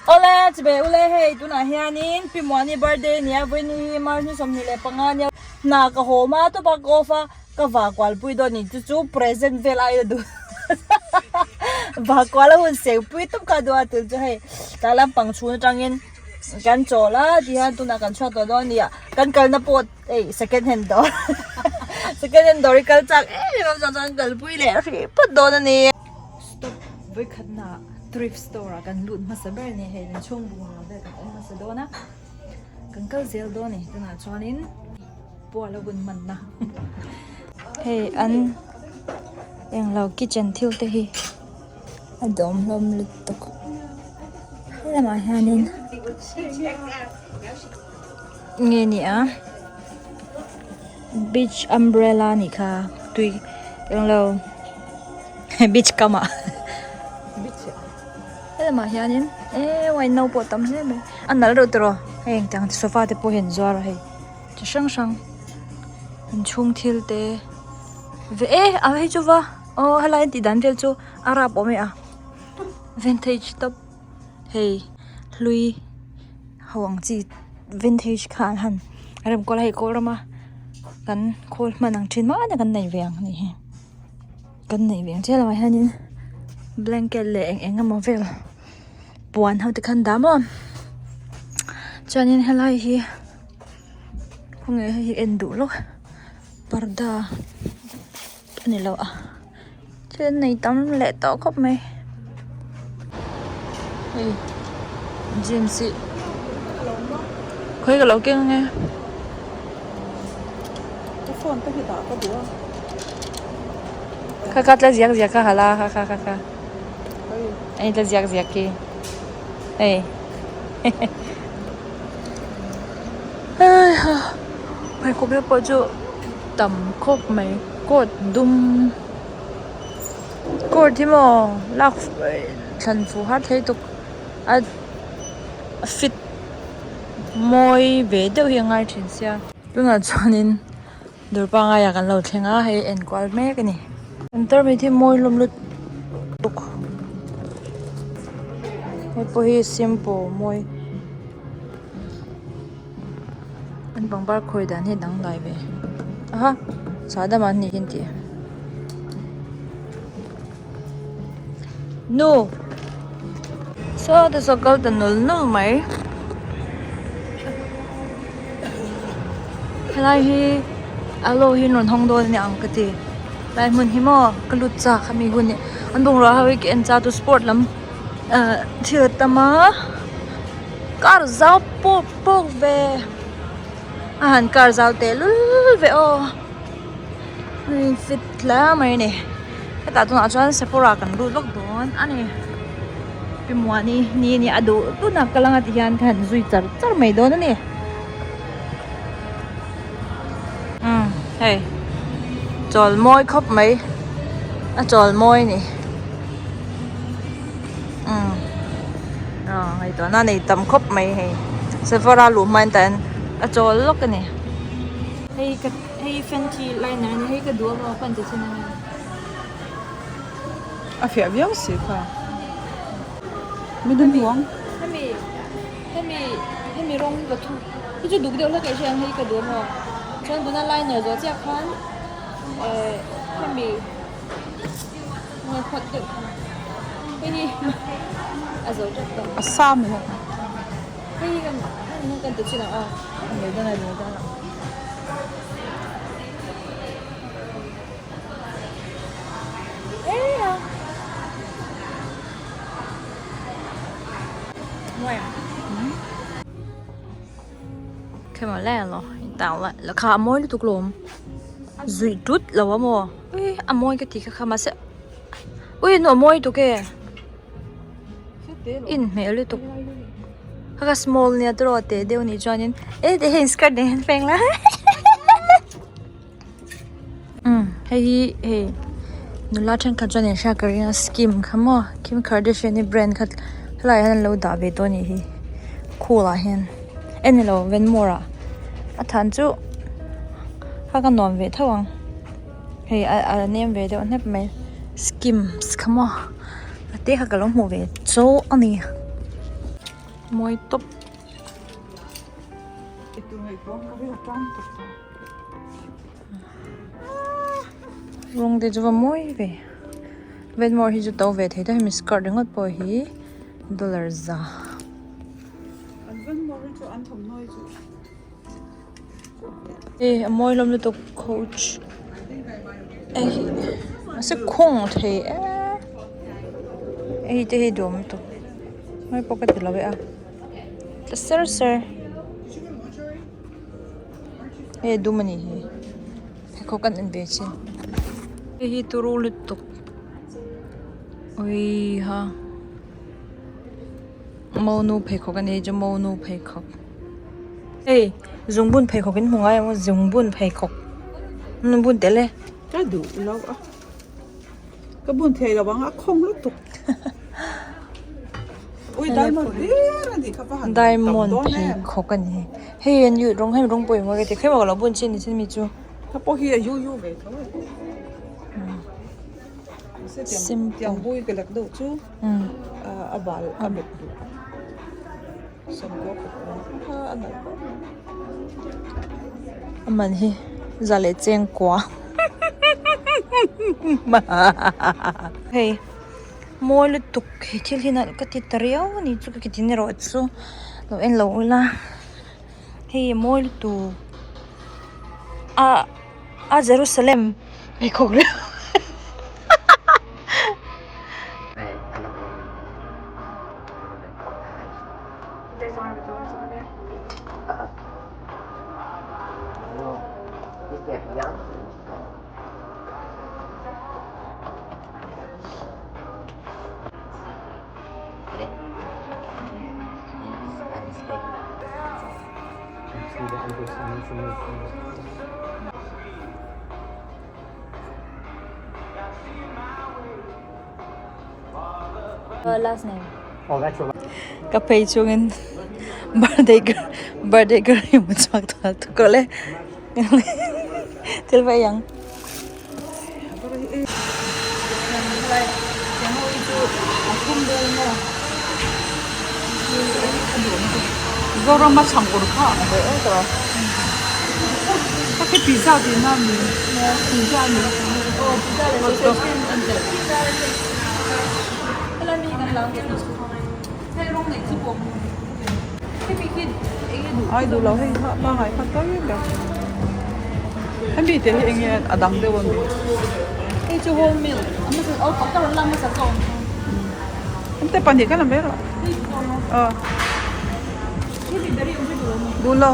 Awle chibai ule hei tunah hianin Pi Muani birthday a ni a vawiin hi March ni 25 a nia hna ka haw hma tawp a ka off a ka vakual pui dawn a ni chu chu present vel aia duh vakual a hun seng pui tawp kha a duh a tun chu hei tlai lampang chhun atangin kan chawl a tihian tunah kan chhuak tawh dawn a ni a kan kalna pawh hei second hand dawr second hand dawr hi kal chak em em a chuan chuan kalpui leh hrih phawt dawn a ni. Stop vawikhatnaah thrift store ah kan lut hmasa ber a ni hei inchhung bungrua vel kan en hmasa dawn a kan kal zel dawn a ni tunah chuanin puala hun hmanna hei an englo kitchen thil te hi a dawm hlawm lutuk helamah hianin nge ni a beach umbrella a nih kha tui englo beach kam ah helamah hianin eee wine no pawh tam hle mai a nalh reuh tawh hei engtiang sofa te pawh hi an zuar a hei chi hrang hrang inchhung thil te ve e a hei chu va aw helai an tih dan vel chu a rap awm e a vintage top hei hlui ho ang chi vintage kha an han rem kual a hei kawl rama kan khawl hman ang thin mahni kan nei ve ang a nih hi kan nei ve ang chiah lo ah hianin blanket leh eng eng emaw vel puan ho te khan dah maw chuanin helai hi khawnge hei hi en duh lawk parda a ni lo a thil an nei tam leh tawh khawp mai hei jeans hi khawi ka lo keng ange kha kha tla ziak ziak kha hala kha kha kha kha hei tla ziak ziak khi hei pheikhawk te pawh chu tam khawp mai coat dum coat hi maw lak thlan fuh har thei tuk a fit mawi ve deuh hi a ngai thin sia tunah chuanin dawr pangai ah kan lo thleng a hei enkual mek a ni an tarmit hi mawi hlawm lutuk hei pawh hi simple mawi. An pangpar khawi dan hi a dangdai ve aha sahdam an nih hi an ti nu saw te saw kal ta nul nul mai helai hi alo hi an rawn hawng dawn a ni ang ka ti helai hmun hi maw ka lut chak a mi hun hi an bungrua ho hi ka en chak tu sport lam ah thil a tam a. Car zau pawk pawk ve a han car zau teh lul ve aw hei fit hle mai a ni hetah tunah chuan sephora kan lut vak dawn a ni pi muani ni a nia a duh tunah ka lang a ti hian ka han zui char char mai dawn a ni umm hei chawl mawi khawp mai a chawl mawi a ni. Umm aw ngaihtuahna a nei tam khawp mai hei sephora luh hma in tah hian a chawl lawk a ni hei ka hei fenty liner a ni hei ka duh a maw ka han ti chhin ang a fiah viau si kha mi dum huang hemi hemi hemi rawng ka thu hi chu duk deuh hlek ah hian hei ka duh a maw chuan tuna liner zawh chiah khan eh hemi. A sam hi. Kha a mawi lutuk lawm zuih tut lo a maw ui a mawi ka ti kha kha mahse ui nu a mawi tuk e inhmeh lutuk kha kha small nia tiraw teh deuh anih chuanin e ti hei skirt nen hian feng la umm hei hi hei nula thenkhat chuan in hriat ka ring a skim kha maw Kim Kardashian i brand kha helaiah hian an lo dah ve tawh a nih hi cool ah hian e ni lo venmore ah a than chu kha ka nuam ve tho ang hei a a nem ve deuh hnep mai skims kha maw a te kha ka lo hmuh ve chu a ni. Mawi tawp. Rawng te chu va mawi ve. Venmore hi chu to ve thei ta hemi skirt ringawt pawh hi dollar za. Hei a mawi hlawm lutuk coach hei hi mahse khawng thei e hei te hi duhawm lutuk mawi pawh ka ti lo e a tla ser ser hei a dum a nih hi pheikhawk an en ve chin hei hi turu lutuk awii ha. Monu pheikhawk a ni chu monu pheikhawk hei zungbun pheikhawk in hmu ngai ang zungbun pheikhawk an bun tel e. Ka duh lo a ka bun thei lo ang a khawng lutuk ui diamond hlir a nih kha va han diamond pheikhawk a ni hei an rawng hemi rawng pawimawh ka ti khawi maw ka lo bun chin ni chin mi chu. Ka pawh hi a yu yu ve tho e. Simple. Tiang bui ka lak deuh chu a bal a met duh sawmkua pakua kha a nalh khawp mai. A man hi za leh cheng kua hei mawi lutuk he thil hi nalh ka ti ta riau a ni chu ka kitin erawh chu lo en lo ula hei mawi lutuk a. A Jerusalem pheikhawk riau Last name. Ka phei chungin birthday girl birthday girl hi mu chhuak tawh tuk rawh le thil vai ang. Zoram a chhang ur kha ang ve e tawh a. Ka khi pizza tih na mi pizza a ni. Ai duh lo hei kha pangai kha tawi ber. Hemi te hi enge a dang deuh a mi? Hei chu whole milk a hmasa aw pakhat rawn lak hmasa zawk. Hemi te pahnih kha la mai rawh. Aw. Duh lo.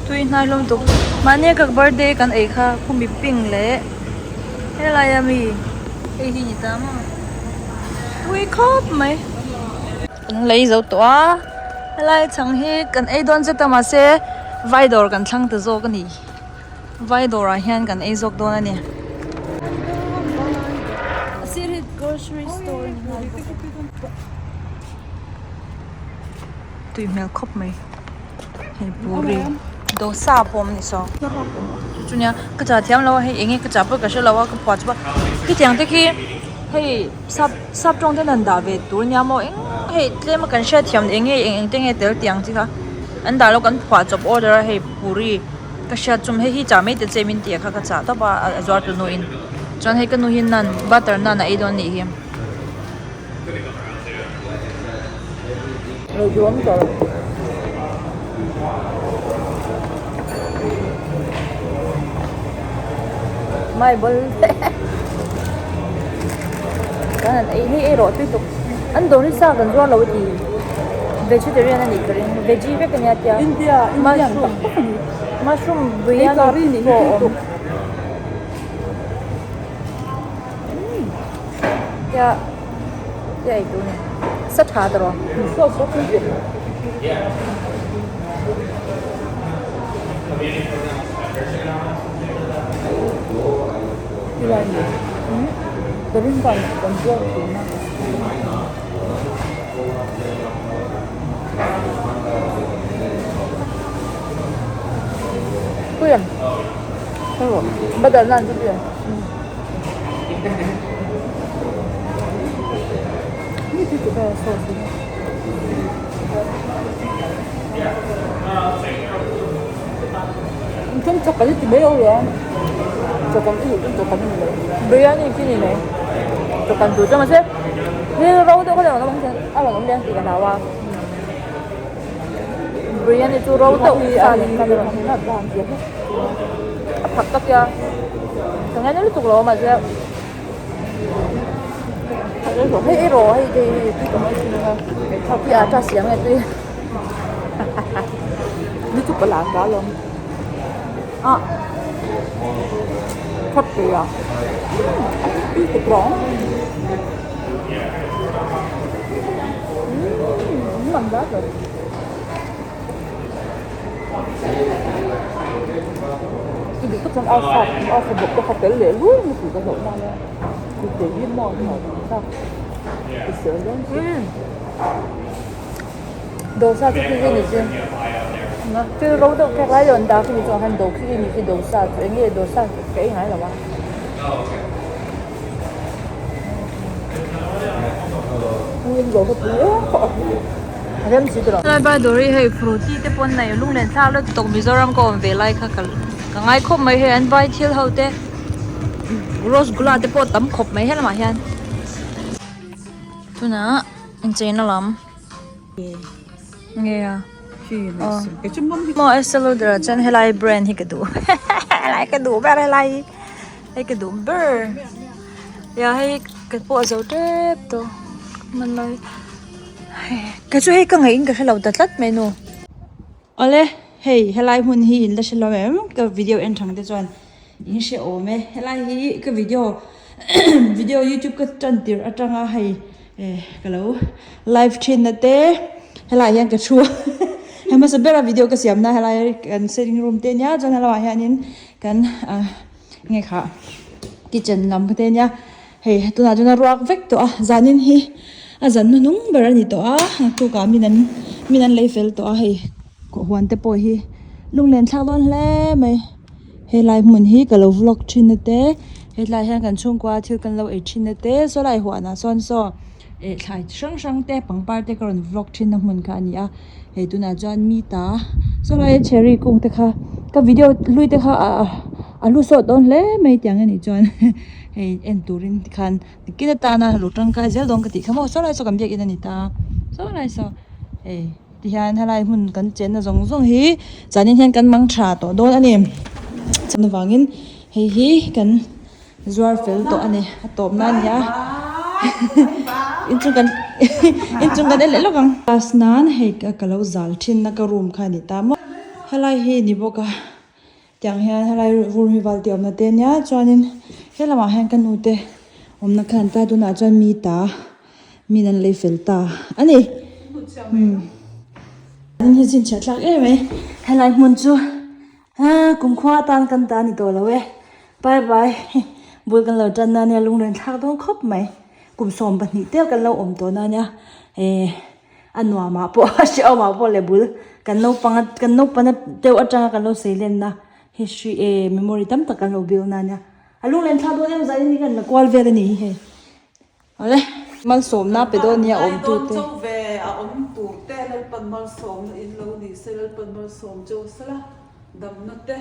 Tui hnai hlawm tuk. Mahni ka birthday kan ei kha khumi pink leh helai a mi hei hi ni ta maw. Tui khawp mai. Kan lei zo tawh a helai chhang hi kan ei dawn zet a mahse vai dawr kan thlang ta zawk a ni vai dawrah hian kan ei zawk dawn a ni. Sir hi grocery store a ni nghal bawk tui hmel khawp mai hei puri dosa pawh a awm a ni saw chu nia ka chah thiam lo a hei eng nge ka chah pawh ka hre lo a ka phuah chhup a khitiang te khi hei. Sap sap tawng ten an dah ve tur nia maw eng hei tlem a kan hriat thiam eng nge eng eng te nge tel tiang chi kha an dah lo kan phuah chawp order a hei puri ka hriat chum hei hi chah mai ta che min tih kha ka chah tawp a a zuar tu nu in chuan hei ka nu hi naan butter naan a ei dawn nih hi. Mai bol kan han ei hei ei rawh tui tuk an dawr hi sa kan zuar lo a ti vegetarian a nih ka ring veggie vek a nia tia mushroom mushroom biryani pawh a awm tia tia ei tur a ni sa tha ta rawh. Butter naan chu pui Chuan chaw kan ti mai lo ya. Chaw kan ti chuan chaw kan ni mai. Biryani khi ni mai. Chaw kan tur chuan mahse thil ro deuh kha chuan a rawn awm leh ang tih ka hlau a. Biryani chu ro deuh sa nen khan a rawn a phak tak ya. Ka ngaina lutuk lo a mahse hei ei rawh hei hei hei tui ka hmang thin a tui a tha siam nge tui Ni chu pala ka lawm a khat te a tui ka tawng man da rồi I duh tak chuan arsa arsa bawk te kha tel leh luai mai tih ka hlauh nan a i tel hi maw an hauh ang kha i sel dawn si. Dosa chu khi ni chu thil ro deuh kek lai dawn ta khi ni chuan khan do khi ni khi dosa chu eng nge dosa ka ei ngai lo a. Helai dawr hi hei fruity te pawn nei lunglen thlak lutuk tawk Mizoram ka awm ve lai kha ka ka ngai khawp mai hei an vai thil ho te rosgula te pawh tam khawp mai helamah hian tunah incheina lam nge a aw Estee Lauder ah chuan helai brand hi ka duh helai ka duh ber helai hi. Hei ka duh ber ya hei ka pawh a zo tep tawh hman lai kei chu hei ka ngaih in ka hrelo ta tlat mai nu awle hei helai hmun hi in la hre lo em ka video en thang te chuan in hre awm e helai hi ka video video youtube ka tan tirh atanga hei eh ka lo live thin na te helai ah hian ka thu a hei hmasa bera video ka siam na helai kan sitting room te ania chuan helaiah hianin kan ah nge kha kitchen lam te ania hei tunah chuan a ruak vek tawh a zanin hi a zan hnuhnung ber a ni tawh a naktukah min an min an lei fel tawh a hei huan te pawh hi lunglen thlak dawn hle mai helai hmun hi ka lo vlog thin na te hetlai hian kan chhungkua thil kan lo ei thin na te saw lai huanah sawn saw eh thlai chi hrang hrang te pangpar te ka rawn vlog thin na hmun kha a ni a hei tunah chuan mi ta saw lai cherry kung te kha ka video hlui te kha ah a hlu sawt dawn hle mai tiang a nih chuan hei en turin tikhan nikin atana lo tangkai zel dawn ka tih kha maw saw lai saw kan biakin a ni ta saw lai saw hei tihian helai hmun kan chenna zawng zawng hi zanin hian kan mang tha tawh dawn a ni chuvangin hei hi kan. Zuar fel tawh a ni a tawp na a ni a inchung kan inchung kan en leh lawk ang class nan hei ka lo zal thin na ka room kha a ni ta maw helai hi ni bawk a tiang hian helai room hi val tih awmna te a nia chuanin he lamah hian ka nu te awmna kha an ta tunah chuan mi ta min an lei fel ta a ni umm an hi chhinchhiah thlak em mai helai hmun chu. Aa kumkhua atan kan ta ni tawh lo e bye bye bul kan lo tan na nia lunglen thlak dawn khawp mai kum 12 tel kan lo awm tawh na nia eh a nuam ah pawh a hrehawm ah pawh leh bul kan naupang kan naupang deuh atanga kan lo sei len na history eh memory tam tak kan lo build na nia a lunglen thlak dawn em zan in kan la kual vel a ni hi hei. Awle, malsawmna pe dawn nia awm tu te. Dawn chauh ve a awm tur te Lalpan malsawmna in lo ni se Lalpan malsawm chauh sela damna te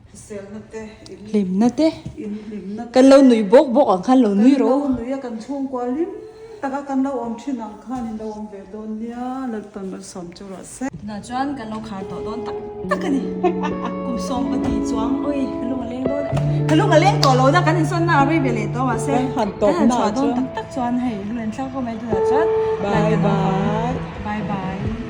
hriselna te in hlimna te in hlimna te kan lo nui bawk bawk ang khan lo nui ro kan lo nui a kan chhungkua hlim taka kan lo awm thin ang khan in lo awm ve dawn nia Lalpan malsawm chauh rawh se. Tunah chuan kan lo khar tawh dawn tak tak a ni. Kum 12 chuang ui ka lung a leng dawn e. Ka lung a leng tawh lo na kan insawn na a rei ve leh tawh mahse kan han tawp kan han chhuah dawn tak tak chuan hei lung en thlak khawp mai tunah chuan Bye bye. Bye bye.